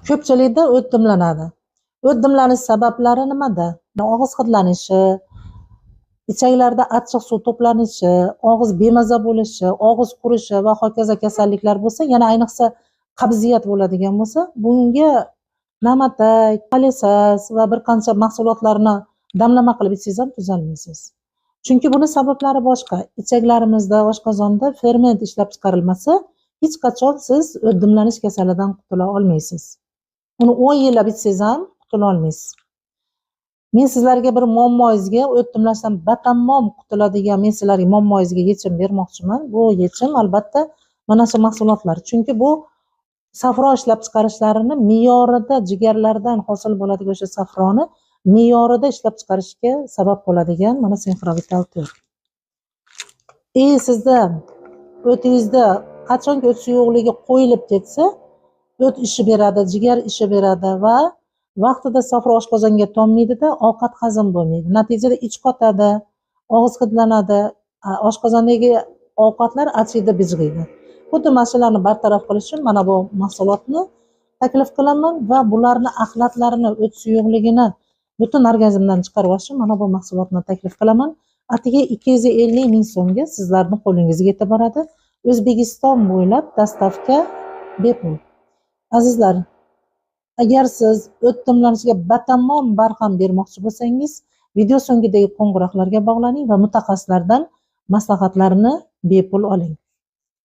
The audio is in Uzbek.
Ko'pchilikda o't dimlanadi. O't dimlanish sabablari nimada? Og'iz hidlanishi, ichaklarda achchiq suv to'planishi, og'iz bemaza bo'lishi, og'iz qurishi va hokazo kasalliklar bo'lsa, yana ayniqsa qabziyat bo'ladigan bo'lsa, bunga na'matak, qalesas va bir qancha mahsulotlarni damlama qilib ichsangiz ham tuzalmaysiz. Chunki buni sabablari boshqa. Ichaklarimizda, oshqozonda ferment ishlab chiqarilmasa, hech qachon siz o't dimlanish kasalidan qutula olmaysiz. Uni 10 yillab ichsangiz ham qutula olmaysiz. Men sizlarga bir muammoyingizga, o't dimlashdan batamom qutuladigan, men sizlarga muammoyingizga yechim bermoqchiman. Bu yechim albatta mana shu mahsulotlar. Chunki bu safro ishlab chiqarishlarini me'yorida jigarlardan hosil bo'ladigan o'sha safroni me'yorida ishlab chiqarishga sabab bo'ladigan mana Senfrovital 4. Sizda o'tingizda qachonki o't suyuqligi qo'yilib ketsa, o't ishi beradi, jigar ishi beradi va vaqtida safro oshqozonga tommaydida, ovqat hazm bo'lmaydi. Natijada ich qotadi, og'iz hidlanadi, oshqozondagi ovqatlar achiydi, bijg'iydi. Xuddi mana shularni bartaraf qilish uchun mana bu mahsulotni taklif qilaman va bularni axlatlarini, o't suyuqligini butun organizmdan chiqarib olish uchun mana bu mahsulotni taklif qilaman. Atigi 250 ming so'mga sizlarni qo'lingizga yetib boradi. O'zbekiston bo'ylab dostavka bepul. Azizlar, agar siz o't dimlanishiga batamom barham bermoqchi bo'lsangiz, video so'ngidagi qo'ng'iroqlarga bog'laning va mutaxassislardan maslahatlarni bepul oling.